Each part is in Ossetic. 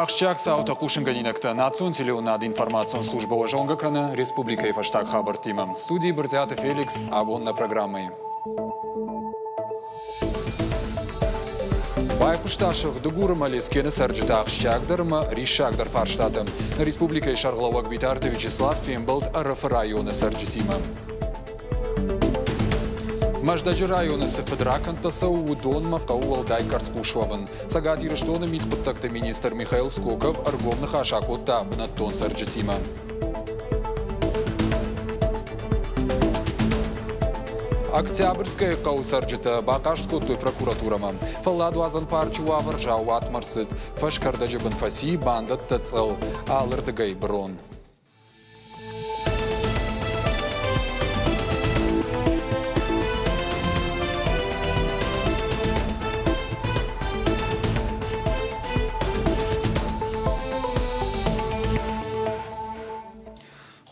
Ахсджиаг цаутӕ хъусынгӕнинӕгтӕ национ телеуынынады информацион службӕ уӕ зонгӕ кӕны республикӕйы фӕстаг хабӕрттимӕ. Студийы Брытъиаты Феликс абон нӕ программӕйы. Байхъуыста Сырх Дыгуры ӕмӕ Лескены цӕрджытӕ ахсджиагдӕр ӕмӕ риссагдӕр фарстатӕм. Нӕ республикӕйы сӕргълӕууӕг Битарты Вячеслав фембӕлд Ӕрӕфы районы цӕрджытимӕ. Мӕздӕджы районы цы фыдракӕндтӕ цӕуы, уыдонмӕ хъӕуы уӕлдай къӕрцхъус уӕвын. Цӕгат Ирыстоны мидхъуыддӕгты министр Михаил Скоков ӕргом ныхас акодта бынӕттон цӕрджытимӕ. Октябрьскӕйы хъӕуы цӕрджытӕ бахъаст кодтой прокуратурӕмӕ. Фӕлладуадзӕн парчы уавӕр заууатмӕ рцыд. Фӕскӕрдӕджы бын фӕци бандӕттӕ цъӕл, алырдыгӕй бырон.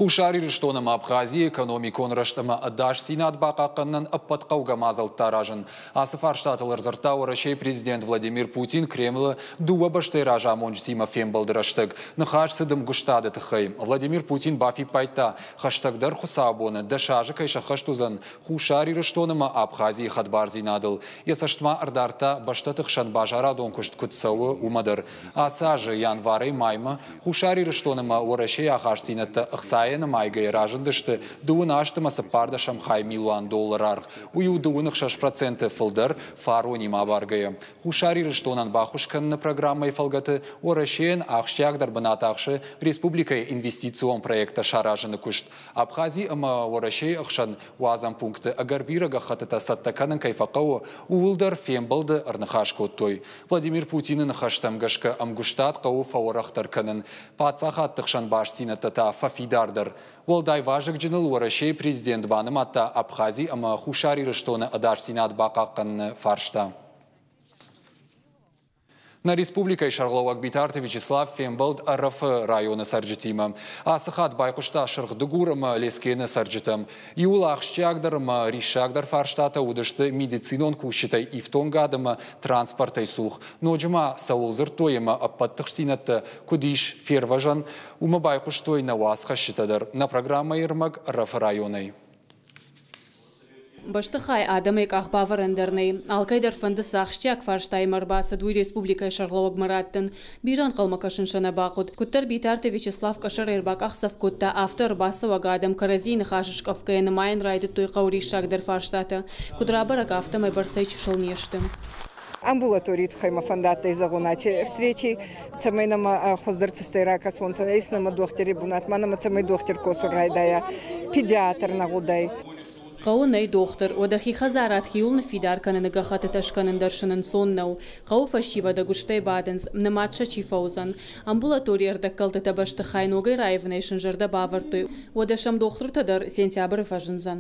Хуссар Ирыстон ӕмӕ Абхазийы экономикон рӕзт ӕмӕ ӕдасдзинад бахъахъхъӕнынӕн ӕппӕт хъӕугӕ мадзӕлттӕ аразын. Ацы фарстатыл ӕрдзырдта Уӕрӕсейы президент Владимир Путин Кремлы дыууӕ бӕстӕйы разамонджытимӕ фембӕлды рӕстӕг. Ныхас цыд ӕмгуыстады тыххӕй. Владимир Путин бафиппайдта, хӕстӕгдӕр хуыцаубоны 10 азы кӕй сӕххӕст уыдзӕн Хуссар Ирыстон ӕмӕ Абхазийы хӕдбардзинадыл. Йӕ цӕст ма ӕрдардта, бӕстӕты хсӕн базарадон куыст куыд цӕуы, уымӕ дӕр. Ацы азы январӕй маймӕ Хуссар Ирыстон ӕмӕ Уӕрӕсейы ахастдзинӕдтӕ ӕхцайӕ нымайгӕйӕ разындысты дыууын аст ӕмӕ цыппӕрдӕсӕм хай милуан доллары аргъ. Уый у дыууын 6% фылдӕр фаронимӕ абаргӕйӕ. Хуссар Ирыстонӕн баххуыс кӕныны программӕйы фӕлгӕты Уӕрӕсейӕн ахсджиагдӕр бынат ахсы республикӕйы инвестицион проекттӕ саразыны куыст. Абхази ӕмӕ Уӕрӕсейы ӕхсӕн уадзӕн пункты ӕгӕр бирӕ гӕххӕттытӕ цӕттӕ кӕнын кӕй фӕхъӕуы, ууыл дӕр фембӕлды ӕрныхас кодтой. Владимир Путины ныхӕстӕм гӕсгӕ ӕмгуыстад хъӕуы фӕуӕрӕхдӕр кӕнын, паддзахадты хсӕн бастдзинӕдтӕ та фӕфидардӕр. Уӕлдай вазыгджыныл Уӕрӕсейы президент банымадта Абхази ӕмӕ Хуссар Ирыстоны ӕдасдзинад бахъахъхъӕныны фарста. Нӕ республикӕйы сӕргълӕууӕг Битарты Вячеслав фембӕлд Ӕрӕфы районы цӕрджытимӕ. Ацы хатт байхъуыста Сырх Дыгур ӕмӕ Лескены цӕрджытӕм. Иууыл ахсджиагдӕр ӕмӕ риссагдӕр фарстатӕ уыдысты медицинон кусджытӕй ифтонгад ӕмӕ транспортӕй цух. Ноджы ма цӕуыл дзырдтой ӕмӕ ӕппӕт тыхстдзинӕдтӕ куыд ис фервӕзӕн, уымӕ байхъуыстой нӕ уацхӕсджытӕ дӕр. Нӕ программӕйы ӕрмӕг Ӕрӕфы районӕй. Бӕстыхай адӕмӕй къахбавӕрӕн дӕр нӕй. Алкӕй дӕр фӕнды цы ахсджиаг фарстаимӕ ӕрбацыд, уый республикӕйы сӕргълӕууӕгмӕ раттын. Бирӕ ӕнхъӕлмӕ кӕсын сӕ нӕ бахъуыд. Куыддӕр Битарты Вячеслав къӕсӕрӕй ӕрбакъахдзӕф кодта, афтӕ ӕрбацӕуӕг адӕм кӕрӕдзийы ныхасы скъӕфгӕйӕ нымайын райдыдтой хъӕуы риссагдӕр фарстатӕ. Куыд рабӕрӕг, афтӕмӕй бӕрцӕй чысыл не сты. Амбулаторий туххӕй мӕ фӕндадтӕй зӕгъун аци встречи, цӕмӕй нӕмӕ хуӕздӕр цӕстӕй ракӕсонцӕ, ес нӕмӕ дохтири бунат, ма нӕмӕ цӕмӕй дохтир косун райдайа, педиатр нӕ гъудӕй. Хъӕуы нӕй дохтыр, уӕдӕ хи хӕдзарад хиуыл ныффидар кӕныны гӕххӕттытӕ скӕнын дӕр сын ӕнцон нӕу. Хъӕуы фӕсивӕд ӕгуыстӕй бадынц, нымад сӕ чи фӕуыдзӕн. Амбулаторийы ӕрдӕгкӕлдтытӕ бӕстыхай ногӕй раивынӕй сын зӕрдӕ бавӕрдтой, уӕдӕ сӕм дохтыртӕ дӕр сентябры фӕзындзӕн.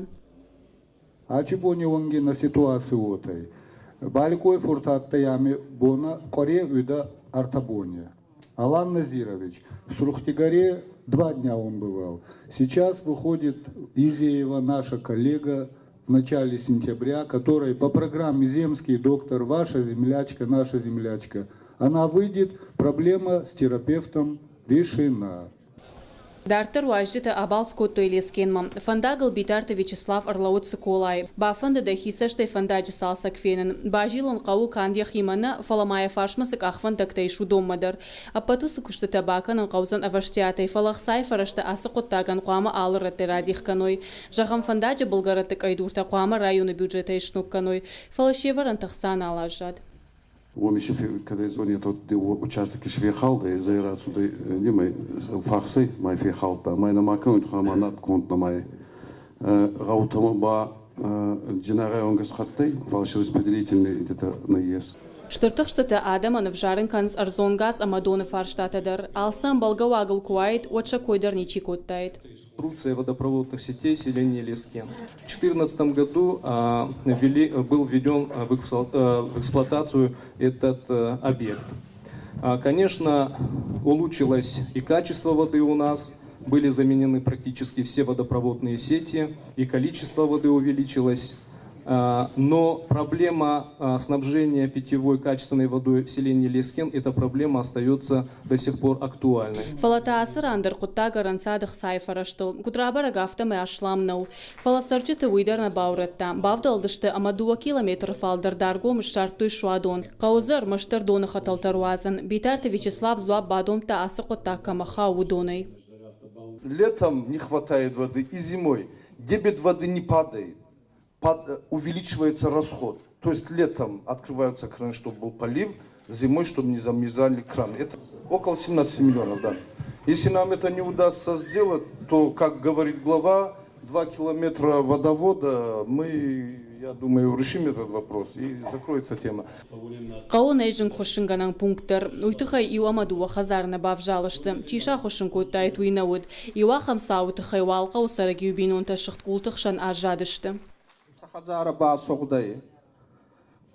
Ачи бони уӕнги нӕ ситуаци уотӕй. Баликъой фурт адтӕй ами бонӕ къуӕре уидӕ ӕртӕ бони. Алан Назирович, в Сурхтигаре 2 дня он бывал. Сейчас выходит Изеева, наша коллега, в начале сентября, которая по программе «Земский доктор», ваша землячка, наша землячка, она выйдет, проблема с терапевтом решена. Дарддӕр уазджытӕ абалц кодтой Лескенмӕ. Фӕндагыл Битарты Вячеслав ӕрлӕууыд Цыколайы. Бафӕндыд ӕй хи цӕстӕй фӕндаджы цалцӕг фенын. Базилын хъӕуы канд йӕхимӕ нӕ, фӕлӕ ма йӕ фарсмӕ цы къахвӕндӕгтӕ ис, уыдонмӕ дӕр. Ӕппӕт уыцы куыстытӕ бакӕнын хъӕудзӕн ӕвӕстиатӕй, фӕлӕ ӕхцайы фӕрӕзтӕ ацы хъуыддагӕн хъуамӕ алы рӕттӕй радих кӕной. Зӕгъӕм, фӕндаджы былгӕрӕтты къӕйдуртӕ хъуамӕ районы бюджетӕй сног кӕной. Фӕлӕ се вӕрӕнты ӕхца нал аззад. Уоми си кӕдӕй зонетӕ, участок фехалдӕй, зӕй рацудӕй немӕй фахсӕй май фехалдта, май нӕма кӕнуй ма над конд нӕмай. Гъӕутӕмӕ ба Джинагъай онгӕс хаттӕй, фал си распределительный где-то нӕййес. Стыр тыхстытӕ адӕмӕн ӕвзарын кӕнынц ӕрдзон газ ӕмӕ доны фарстатӕ дӕр. Алцы ӕмбӕлгӕ уагыл куы уаид, уӕд сӕ кой дӕр ничи кодтаид. Реконструкция водопроводных сетей селения Лескен. В 2014 году был введен в эксплуатацию этот объект. Конечно, улучшилось и качество воды у нас, были заменены практически все водопроводные сети, и количество воды увеличилось. Но проблема снабжения питьевой качественной водой в селении Лескен, эта проблема остается до сих пор актуальной. Фӕлӕ та ацы ран дӕр хъуыддаг ӕрӕнцад ӕхцайы фӕрӕзтыл. Куыд рабӕрӕг, афтӕмӕй аслам нӕу. Фӕлӕ цӕрджыты уый дӕр нӕ баурӕдта. Бавдӕлдысты ӕмӕ 2 километры фалдӕр Даргомы ссардтой суадон. Хъӕуы дзы ӕрмӕстдӕр доны хӕтӕлтӕ руадзын. Битарты Вячеслав дзуапп бадомдта, ацы хъуыддаг кӕмӕ хауы, уыдонӕй. Летом не хватает воды и зимой. Дебет воды не падает, увеличивается расход. То есть летом открываются краны, чтобы был полив, зимой, чтобы не замерзали краны. Это около 17 миллионов, да. Если нам это не удастся сделать, то, как говорит глава, 2 километра водовода, мы, я думаю, решим этот вопрос и закроется тема. Хъӕуы нӕй зынгхуыссынгӕнӕн пункт дӕр. Уый тыххӕй иу ӕмӕ дыууӕ хӕдзары нӕ бавзалы сты. Чи сӕ ахуыссын кодтаид, уый нӕ уыд. Иу ахӕм цауы тыххӕй уал хъӕуы цӕрӕг иу бинонтӕ сыгъд къулты хсӕн аззадысты. Хӕдзарӕ басугъдӕй.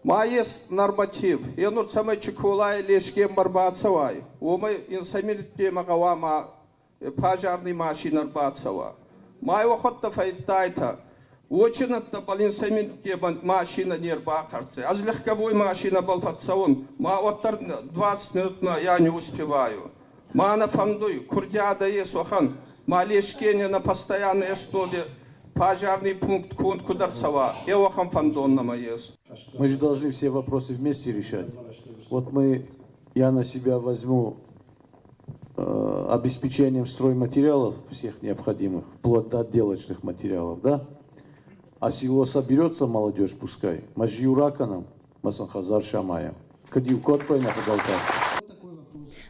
Ма ес норматив. Е нур цӕмӕй Чиколай Лескенмӕ рбацӕуай, уомӕй инсӕй минуттемӕ гъӕуама пожарный машина рбацӕуа. Ма уӕхуӕдтӕ фӕййидтайтӕ. Уочи нӕдтӕбӕл инсӕй минуттемӕ машина не рбахъӕртдзӕй. Ӕз легковой машинӕбӕл фӕццӕун, ма уӕддӕр 20 минут я не успеваю. Ма нӕ фӕндуй, курдиадӕ ес уӕхӕн, ма Лескени на постоянной основе пожарный пункт конд куд ӕрцӕуа, е уӕхӕн фӕндон нӕмӕ ес. Мы же должны все вопросы вместе решать. Вот мы, я на себя возьму обеспечением стройматериалов всех необходимых, вплоть до отделочных материалов, да? А село соберется, молодежь пускай, ма зеу ракӕнӕм, ма сын хӕдзар самайӕм. Кӕд еу кодтой нӕ фыдӕлтӕ.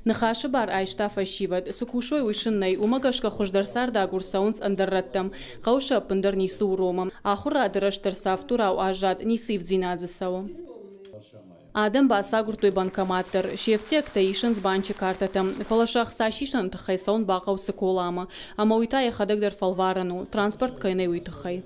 Ныхасы бар айста фӕсивӕд. Цы кусой, уый сын нӕй. Уымӕ гӕсгӕ хуыздӕр цардагур цӕуынц ӕндӕр рӕттӕм. Хъӕу сӕ ӕппындӕр ницы уромы. Ахуырады рӕзт дӕр цавддурау аззад, ницы ивддзинад дзы цӕуы. Адӕм бацагуырдтой банкомат дӕр. Се фтиӕгтӕ исынц банчы картӕтӕм. Фӕлӕ сӕ ӕхца сисыны тыххӕй цӕуын бахъӕуы Цыколамӕ. Ӕмӕ уый та йӕхӕдӕг дӕр фӕлварӕн у, транспорт кӕй нӕй, уый тыххӕй.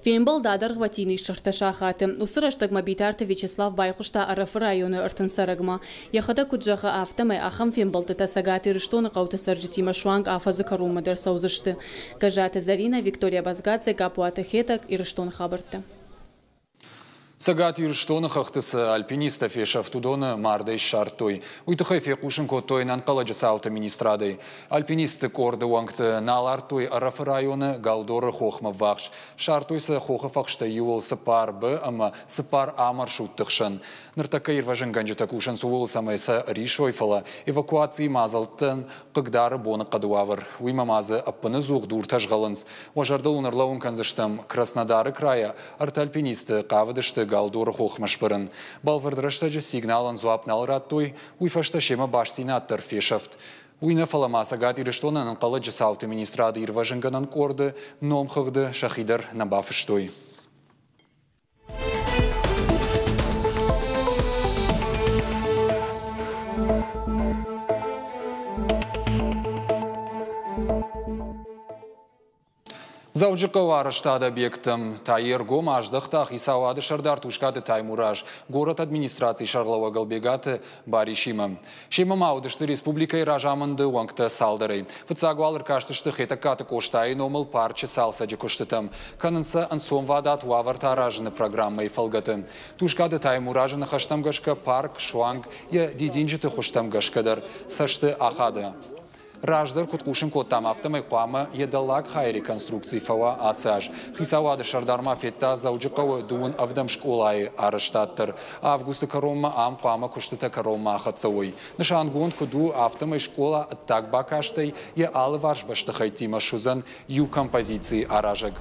Фембӕлд адӕргъвӕтин ис 3 сахаты. Уыцы рӕстӕгмӕ Битарты Вячеслав байхъуыста Ӕрӕфы районы 30 цӕрӕгмӕ. Йӕхӕдӕг куыд зӕгъы, афтӕмӕй ахӕм фембӕлдтытӕ Цӕгат Ирыстоны хъӕуты цӕрджытимӕ суанг афӕдзы кӕронмӕ дӕр цӕудзысты. Гӕззаты Зӕринӕ, Виктория Базгадзе, Гаппуаты Хетӕг, Ирыстоны хабӕрттӕ. Цӕгат Ирыстоны хӕхты цы альпинисттӕ фесӕфт, уыдоны мардӕй ссардтой. Уый тыххӕй фехъусын кодтой ӕнӕнхъӕлӕджы цауты министрадӕй. Альпинистты къорды уӕнгты нал ардтой Ӕрӕфы районы Галдоры хохмӕ ввахс. Ссардтой сӕ хохы фӕхстӕй иуыл цыппар Б ӕмӕ цыппар А маршрутты хсӕн. Ныртӕккӕ ирвӕзынгӕнджытӕ кусынц ууыл, цӕмӕй сӕ ӕрисой, фӕлӕ эвакуацийы мадзӕлттӕн хъыгдары боныхъӕды уавӕр. Уыимӕ ма дзы ӕппыныдзух дуртӕ згъӕлынц. Уӕ зӕрдыл уын ӕрлӕууын кӕндзыстӕм: Краснодары крайӕ ӕртӕ альпинисты хъавыдысты Галдоры хохмӕ сбырын. Бӕлвырд рӕстӕджы сигналӕн дзуапп нал радтой, уый фӕстӕ семӕ бастдзинад дӕр фесӕфт. Уый нӕ, фӕлӕ ма Цӕгат Ирыстоны ӕнӕнхъӕлӕджы цауты министрады ирвӕзынгӕнӕн къорды номхыгъды сӕхи дӕр нӕ бафыстой. Дзӕуджыхъӕуы арӕзтады объекттӕм та йе ргом аздӕхта хицауады сӕрдар Тускъаты Таймураз горӕты администрацийы сӕргълӕууӕг Ӕлбегаты Барисимӕ. Семӕ ма уыдысты республикӕйы разамынды уӕнгтӕ цалдӕрӕй. Фыццаг уал ӕркастысты Хетӕгкаты Къостайы номыл парчы цалцӕджы куыстытӕм. Кӕнынц сӕ ӕнцонвадат уавӕртӕ аразыны программӕйы фӕлгӕты. Тускъаты Таймуразы ныхӕстӕм гӕсгӕ, парк суанг йӕ дидинджыты хуызтӕм гӕсгӕ дӕр цӕсты ахады. Раздӕр куыд хъусын кодтам, афтӕмӕй хъуамӕ йӕ дӕллаг хайы реконструкци фӕуа ацы аз. Хицауады сӕрдар ма федта Дзӕуджыхъӕуы дыууын ӕвдӕм скъолайы арӕзтад дӕр. Августы кӕронмӕ ам хъуамӕ куыстытӕ кӕронмӕ ахӕццӕ уой. Нысангонд куыд у, афтӕмӕй скъола ӕддаг бакастӕй йӕ алыварс бӕстыхӕйттимӕ суыдзӕн иу композицийы аразӕг.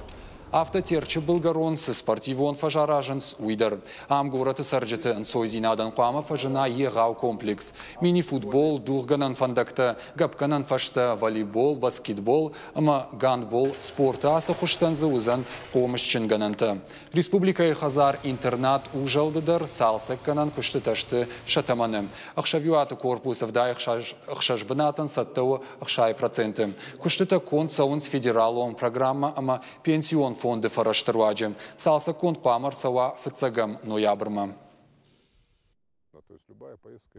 Афтӕ Терчы былгӕрон цы спортивон фӕз аразынц, уый дӕр. Ам горӕты цӕрджыты ӕнцойдзинадӕн хъуамӕ фӕзына егъау комплекс. Мини-футбол, дугъгӕнӕн фӕндӕгтӕ, гӕпгӕнӕн фӕзтӕ, волейбол, баскетбол ӕмӕ гандбол, спорты ацы хуызтӕн дзы уыдзӕн хъомысджын гӕнӕнтӕ. Республикӕйы хӕдзар-интернат Узӕлды дӕр цалцӕггӕнӕн куыстытӕ сты сӕ тӕмӕны. Ӕхсӕвиуаты корпус 76 бынатӕн цӕттӕ у 60%. Куыстытӕ конд цӕуынц федералон программӕ ӕмӕ пенсион фонды фӕрӕзты руаджы. Цалцӕггонд хъуамӕ ӕрцӕуа фыццӕгӕм ноябрмӕ.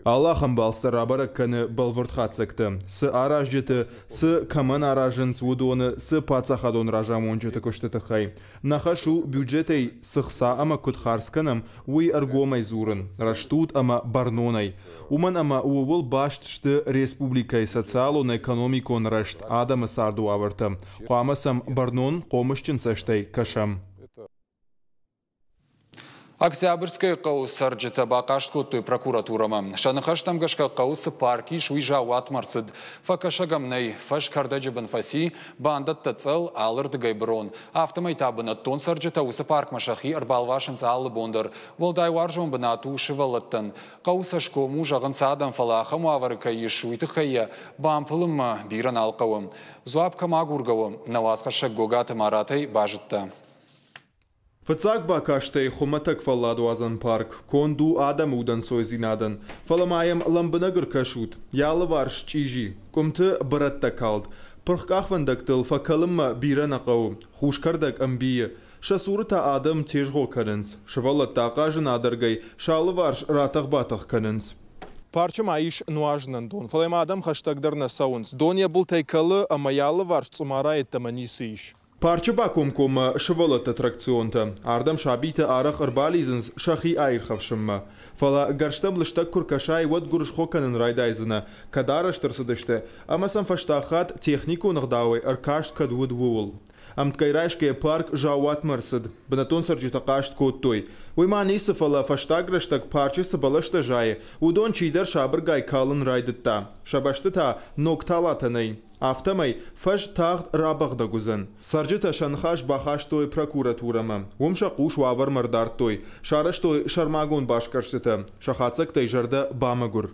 Алы ахӕм балц дӕр рабӕрӕг кӕны бӕлвырд хатдзӕгтӕ, цы аразджыты, цы кӕмӕн аразынц, уыдоны, цы паддзахадон разамонджыты куысты тыххӕй. Нӕ хӕс у бюджетӕй цы хца ӕмӕ куыд хардз кӕнӕм, уый ӕргомӕй дзурын, рӕстуд ӕмӕ бӕрнонӕй. Уымӕн ӕмӕ ууыл баст сты республикӕйы социалон-экономикон рӕзт, адӕмы царды уавӕртӕ. Хъуамӕ сӕм бӕрнон, хъомысджын цӕстӕй кӕсӕм. Октябрьскӕйы хъӕуы цӕрджытӕ бахъаст кодтой прокуратурӕмӕ. Сӕ ныхӕстӕм гӕсгӕ хъӕуы цы парк ис, уый заууатмӕ ӕрцыд. Фӕкӕсӕг ӕм нӕй, фӕз кӕрдӕджы бын фӕци, бандӕттӕ цъӕл, алырдыгӕй бырон. Афтӕмӕй та бынӕттон цӕрджытӕ уыцы паркмӕ сӕхи ӕрбалвасынц алы бон дӕр. Уӕлдай уарзон бынат у сывӕллӕттӕн. Хъӕуы цӕсгом у, зӕгъынц адӕм, фӕлӕ ахӕм уавӕры кӕй ис, уый тыххӕй йӕ бампылынмӕ бирӕ нал хъӕуы. Дзуапп кӕм агургӕ у, нӕ уацхӕссӕг Гогаты Маратӕй базыдта. Фыццаг бакастӕй хуымӕтӕг фӕлладуадзӕн парк конд у адӕмы удӕнцойдзинадӕн, фӕлӕ ма йӕм лӕмбынӕг ӕркӕсут, йӕ алыварс чъизи, къуымты бырӕттӕ калд, пырх къахвӕндӕгтыл фӕкӕлынмӕ бирӕ нӕ хъӕуы, хус кӕрдӕг ӕмбийы, сӕ цуры та адӕм тезгъо кӕнынц, сывӕллӕттӕ ахъазын адӕргӕй сӕ алыварс ратӕх-батӕх кӕнынц. Парчы ма ис нуазынӕн дон, фӕлӕ ма адӕм хӕстӕгдӕр нӕ цӕуынц. Дон йӕ былтӕй кӕлы ӕмӕ йӕ алыварс цъымара йеддӕмӕ ницы ис. Парчы бакомкоммӕ сывӕллӕтты аттракционтӕ. Ардӕм сабитӕ арӕх ӕрбалидзынц сӕхи аирхӕфсынмӕ. Фӕлӕ гӕрзтӕм лыстӕг куы ркӕсай, уӕд гуырысхо кӕнын райдайдзынӕ, кӕд арӕзт ӕрцыдысты ӕмӕ сӕм фӕстаг хатт техникон ӕгъдауӕй ӕркаст кӕд уыд, ууыл. Ӕмткӕй райсгӕйӕ парк заууатмӕ ӕрцыд. Бынӕттон цӕрджытӕ хъаст кодтой. Уый ма ницы, фӕлӕ фӕстаг рӕстӕг парчы цы бӕлӕстӕ зайы, уыдон чидӕр сабыргай калын райдыдта. Сӕ бӕсты та ног талатӕ нӕй. Афтӕмӕй, фӕз тагъд рабӕгъдӕг уыдзӕн. Цӕрджытӕ сӕ ныхас бахастой прокуратурӕмӕ. Уым сӕ хъус уавӕрмӕ ӕрдардтой, сарӕзтой сӕрмагонд басгӕрстытӕ. Сӕ хатдзӕгтӕй зӕрдӕ бамӕгуыр.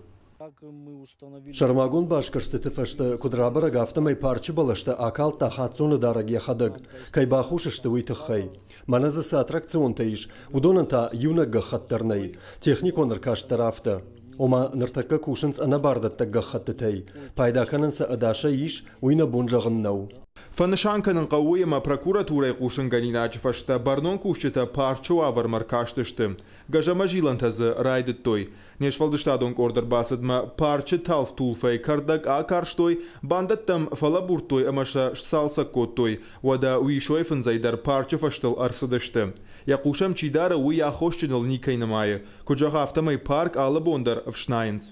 Сӕрмагонд басгӕрстыты фӕстӕ куыд рабӕрӕг, афтӕмӕй парчы бӕлӕстӕ акалдта хаццоны дарӕг йӕхӕдӕг, кӕй бахус сты, уый тыххӕй. Мӕнӕ дзы цы аттракционтӕ ис, уыдонӕн та иунӕг гӕххӕтт дӕр нӕй. Техникон ӕркаст дӕр афтӕ. Ома, ныртӕккӕ кусынц ӕнӕбардӕттӕг гӕххӕттытӕй. Пайда кӕнын сӕ ӕдасӕй ис, уый нӕ бон зӕгъын нӕу. Фӕнысан кӕнын хъӕуы, ӕмӕ прокуратурӕйы хъусынгӕнинаджы фӕстӕ бӕрнон кусджытӕ парчы уавӕрмӕ ӕркастысты. Гӕзӕмӕ зилӕнтӕ дзы райдыдтой. Не сфӕлдыстадон къорд ӕрбацыдмӕ парчы талф-тулфӕй кӕрдӕг акарстой, бандӕттӕм фӕлӕбурдтой ӕмӕ сӕ сцалцӕг кодтой. Уӕдӕ уисойы фындзӕй дӕр парчы фӕзтыл ӕрцыдысты. Йӕ хъус ӕм чи дары, уый аххосджыныл никӕй нымайы. Куыд зӕгъы, афтӕмӕй парк алы бон дӕр ӕфснайынц.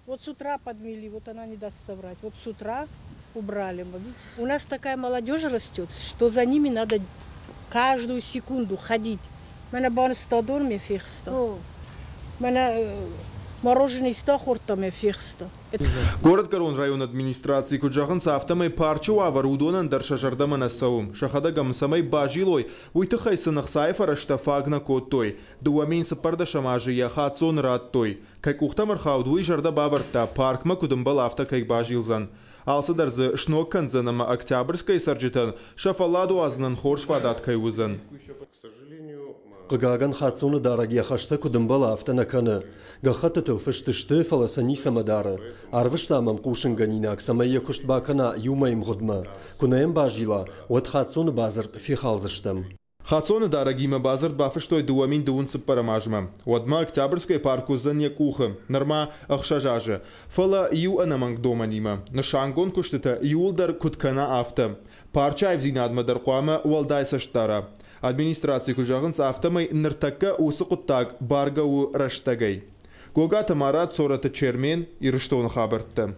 Вот с утра подмели, вот она не даст соврать. Вот с утра убрали мы. У нас такая молодежь растет, что за ними надо каждую секунду ходить. Мӕнӕ банызта дон ме фехста. Мӕнӕ мороженое иста хордта ме фехста. Горӕтгӕрон районы администрацийы куыд зӕгъынц, афтӕмӕй парчы уавӕр уыдонӕн дӕр сӕ зӕрдӕмӕ нӕ цӕуы. Сӕхӕдӕг ӕм цӕмӕй базилой, уый тыххӕй сын ӕхцайы фӕрӕзтӕ фаг нӕ кодтой. 2014 азы йӕ хаццоны радтой. Кӕй къухтӕм ӕрхауд, уый зӕрдӕ бавӕрдта, паркмӕ куыд ӕмбӕлы, афтӕ кӕй базилдзӕн. Алцыдӕр дзы сног кӕндзӕн ӕмӕ Октябрьскӕйы цӕрджытӕн сӕ фӕллад уадзынӕн хорз фадат кӕй уыдзӕн. Хъыгагӕн, хаццоны дарӕг йӕ хӕстӕ куыд ӕмбӕлы, афтӕ нӕ кӕны. Гӕххӕттытыл фыст сты, фӕлӕ сӕ ницӕмӕ дары. Арвыста мӕм хъусынгӕнинаг, цӕмӕй йӕ куыст бакӕна иумӕйы мгъуыдмӕ. Куы нӕ йӕм базила, уӕд хаццоны бадзырд фехалдзыстӕм. Хаццоны дарӕгимӕ бадзырд бафыстой 2024 азмӕ. Уӕдмӕ Октябрьскӕйы парк уыдзӕн йӕ къухы, нырма 6 азы. Фӕлӕ иу ӕнӕмӕнг домӕнимӕ, нысангонд куыстытӕ иууылдӕр куыд кӕна, афтӕ. Парчы аивдзинадмӕ дӕр хъуамӕ уӕлдай цӕст дара. Администрацийы куыд зӕгъынц, афтӕмӕй ныртӕккӕ уыцы хъуыддаг баргӕ у рӕстӕгӕй. Гогаты Марат, Цорӕты Чермен, Ирыстоны хабӕрттӕ.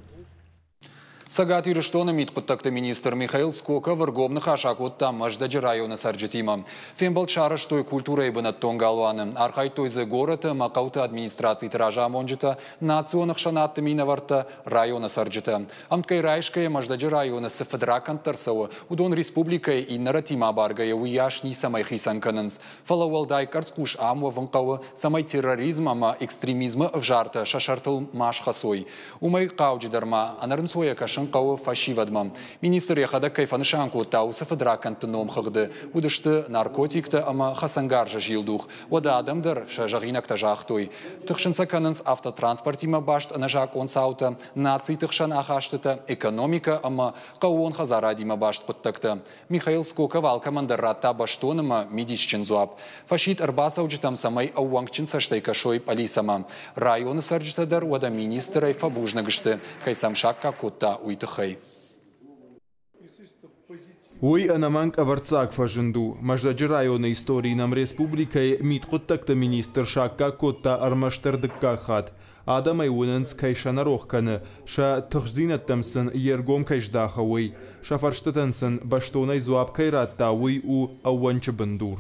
Цӕгат Ирыстоны мидхъуыддӕгты министр Михаил Скоков ӕргом ныхас акодта Мӕздӕджы районы цӕрджытимӕ. Фембӕлд сарӕзтой культурӕйы бынӕттон галуаны. Архайдтой дзы горӕты ӕмӕ хъӕуты администрациты разамонджытӕ, национ ӕхсӕнадты минӕвӕрттӕ, районы цӕрджытӕ. Ӕмткӕй райсгӕйӕ Мӕздӕджы районы цы фыдракӕндтӕ ӕрцӕуы, уыдон республикӕйы иннӕ рӕттимӕ абаргӕйӕ уыйас ницӕмӕй хицӕн кӕнынц. Фӕлӕ уӕлдай къӕрцхъус ам уӕвын хъӕуы, цӕмӕй терроризм ӕмӕ экстремизмы ӕвзартӕ сӕ сӕртыл ма схӕцой. Уымӕй хъауджыдӕр ма ӕнӕрынцойӕ кӕсын. Ӕркӕсын хъӕуы фӕсивӕдмӕ. Министр йӕхӕдӕг кӕй фӕнысан кодта, уыцы фыдракӕндты номхыгъды уыдысты наркотиктӕ ӕмӕ хӕцӕнгарзы зилдух. Уӕдӕ адӕм дӕр сӕ зӕгъинӕгтӕ загътой. Тыхсын сӕ кӕнынц автотранспортимӕ баст ӕнӕзакъон цаутӕ, нациты хсӕн ахастытӕ, экономикӕ ӕмӕ хъӕууон хӕдзарадимӕ баст хъуыддӕгтӕ. Михаил Скоков алкӕмӕн дӕр радта бӕстон ӕмӕ мидисджын дзуапп. Фӕсидт ӕрбацӕуджытӕм, цӕмӕй ӕууӕнкджын цӕстӕй кӕсой пъӕлицӕмӕ. Районы цӕрджытӕ дӕр уӕдӕ министрӕй фӕбузныг сты, кӕй сӕм саккаг кодта, уый тыххӕй. Уый ӕнӕмӕнг ӕвӕрццаг фӕзынд у. Мӕздӕджы районы историйы нӕм республикӕйы мидхъуыддӕгты министр саккаг кодта ӕрмӕстдӕр дыккаг хатт. Адӕм ӕй уынынц, кӕй сӕ нӕ рох кӕны, сӕ тыхстдзинӕдтӕм сын йе ргом кӕй здахы, уый. Сӕ фӕрстытӕн сын бӕстонӕй дзуапп кӕй радта, уый у ӕууӕнчы бындур.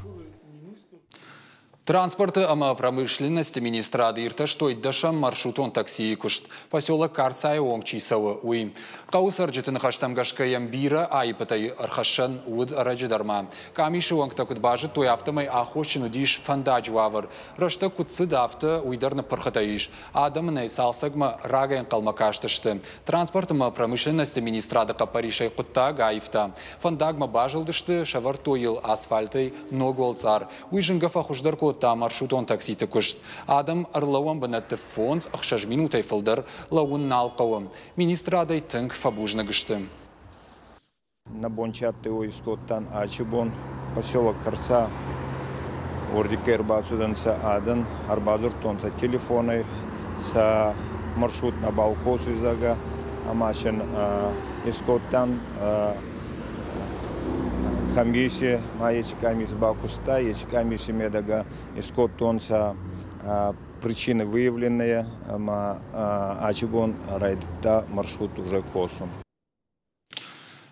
Транспорты ӕмӕ промышленности министрады иртӕстой дӕсӕм маршрутон таксийы куыст, поселок Карцайы онг чи цӕуы, уый. Хъӕуы цӕрджыты ныхӕстӕм гӕсгӕ йӕм бирӕ аиппытӕй ӕрхӕссӕн уыд ӕрӕджы дӕр ма. Къамисы уӕнгтӕ куыд базыдтой, афтӕмӕй аххосджын уыдис фӕндаджы уавӕр. Рӕстӕг куыд цыд, афтӕ уый дӕр ныппырхытӕ ис. Адӕм ын ӕй цалцӕгмӕ рагӕй ӕнхъӕлмӕ кастысты. Транспорт ӕмӕ промышленности министрады хъӕппӕрисӕй хъуыддаг аивта. Фӕндагмӕ базылдысты, сӕвӕрдтой йыл асфальтӕй ног уӕлцъар. Уый зынгӕ фӕхуыздӕр кодта маршрутон такситы куыст. Адӕм ӕрлӕууӕн бынӕтты 5-6 минутӕй фылдӕр лӕууын нал хъӕуы. Министрадӕй тынг фӕбузныг сты. Нӕ бон чи адтӕй, уой искодтан ачи бон поселок Карца. Уордиггӕй ӕрбацудӕнцӕ адӕн, ӕрбадзурдтонцӕ телефонӕй, сӕ маршрут нӕбал косуй, зӕгъгӕ, ӕма син искодтан комисси, ма еци комисси бакуста, еци комисси медӕгӕ искодтонцӕ причины выявленные, ӕма ачи бон райдӕдта маршрут уже косун.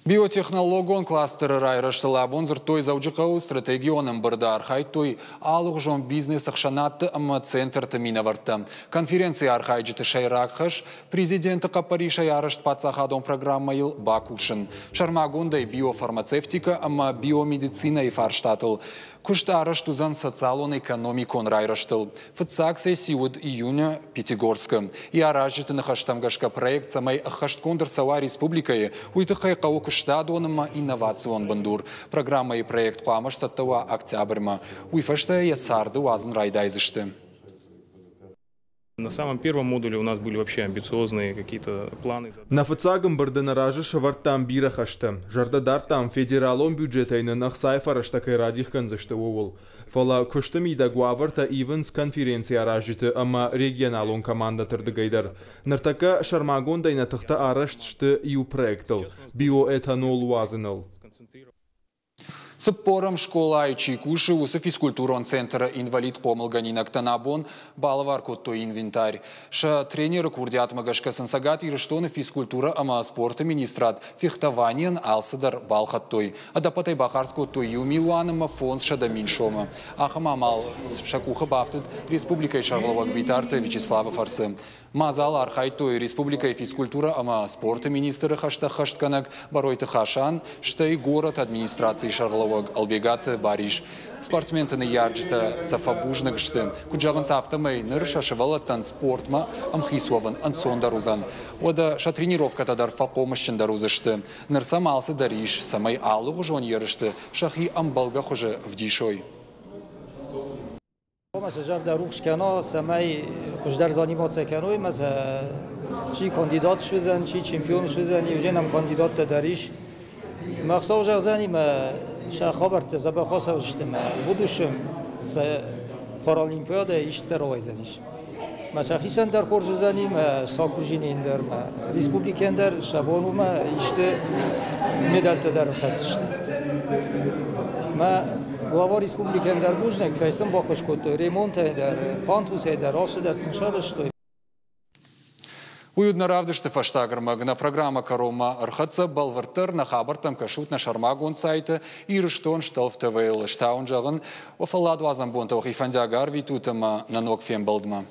Биотехнологон кластеры райрӕзтыл абон дзырдтой Дзӕуджыхъӕуы стратегион ӕмбырды архайдтой алыгъуызон бизнес-ӕхсӕнадты ӕмӕ центрты минӕвӕрттӕ. Конференцийы архайджыты сӕйраг хӕс президенты хъӕппӕрисӕй арӕзт паддзахадон программӕйыл бакусын. Сӕрмагондӕй биофармацевтикӕ ӕмӕ биомедицинӕйы фарстатыл. Куыст арӕзт уыдзӕн социалон-экономикон райрӕзтыл. Фыццаг сесси уыд июны Пятигорскы. Йӕ аразджыты ныхӕстӕм гӕсгӕ проект цӕмӕй ӕххӕстгонд ӕрцӕуа республикӕйы, уый тыххӕй хъӕуы куыстадон ӕмӕ инновацион бындур. Программӕйы проект хъуамӕ сцӕттӕ уа октябрьмӕ. Уый фӕстӕ йӕ царды уадзын райдайдзысты. На самом первом модуле у нас были вообще амбициозные какие-то планы. Нӕ фыццаг ӕмбырды нӕ разы сӕвӕрдтам бирӕ хӕстӕ. Зӕрдӕ дардтам, федералон бюджетӕй нын ӕхцайы фӕрӕзтӕ кӕй радих кӕндзысты, ууыл. Фӕлӕ куысты мидӕг уавӕртӕ ивынц конференцийы аразджыты ӕмӕ регионалон командӕты рдыгӕй дӕр. Ныртӕккӕ сӕрмагондӕй нӕ тыхтӕ арӕзт сты иу проектыл – биоэтанол уадзыныл. Цыппорӕм скъолайы чи кусы, уыцы физкультурон центры инвалид хъомылгӕнинӕгтӕн абон балӕвар кодтой инвентарь. Сӕ тренеры курдиатмӕ гӕсгӕ сын Цӕгат Ирыстоны физкультурӕ ӕмӕ спорты министрад фехтованийӕн алцыдӕр балхӕдтой. Ӕдӕппӕтӕй бахардз кодтой 1 500 000 сомы. Ахӕм амал сӕ къухы бафтыд республикӕйы сӕргълӕууӕг Битарты Вячеславы фӕрцы. Мадзалы архайдтой республикӕйы физкультурӕ ӕмӕ спорты министры хӕстӕ ӕххӕстгӕнӕг Бӕройты Хасан, стӕй горӕты администрацийы сӕргълӕууӕг Ӕлбегаты Барис. Спортсменты ныййарджытӕ сӕ фӕбузныг сты. Куыд зӕгъынц, афтӕмӕй ныр сӕ сывӕллӕттӕн спортмӕ ӕмхиц уӕвын ӕнцондӕр уыдзӕн. Уӕдӕ сӕ тренировкӕтӕ дӕр фӕхъомысджындӕр уыдзысты. Ныр сӕм алцыдӕр ис, цӕмӕй алыгъуызон ерысты сӕхи ӕмбӕлгӕ хуызы вдисой. Ма сӕ зӕрдӕ рухс кӕна, цӕмӕй хуыздӕр заниматься кӕной, ма сӕ чи кандидат суыдзӕн, чи чемпион суыдзӕн, уже нӕм кандидаттӕ дӕр ис. Мӕ Хуыцау зӕгъдзӕни, мӕ сӕ хабӕрттӕ дзӕбӕх ацӕудзысты, мӕ будущем сӕ паралимпиадӕ ист дӕр рауайдзӕнис. Мӕ сӕхицӕн дӕр хорз уыдзӕни, мӕ Сакуржинейӕн дӕр, мӕ республикӕйӕн дӕр сӕ бон у мӕ исты медальтӕ дӕр хӕсдзысты. Мӕ глава республикӕйӕн дӕр бузныг, кӕй сын баххуыс кодтой ремонтӕй дӕр, пандусӕй дӕр, алцыдӕр сын сарӕзтой. Уый уыд нӕ равдысты фӕстаг ӕрмӕг. Нӕ программӕ кӕронмӕ ӕрхӕццӕ. Бӕлвырддӕр нӕ хабӕрттӕм кӕсут нӕ сӕрмагонд сайты Ирыстон Стӕлф ТВ-йыл. Стауын зӕгъын, уӕ фӕлладуадзӕн бонтӕ уӕхи фӕндиаг арвитут ӕмӕ нӕ ног фембӕлдмӕ.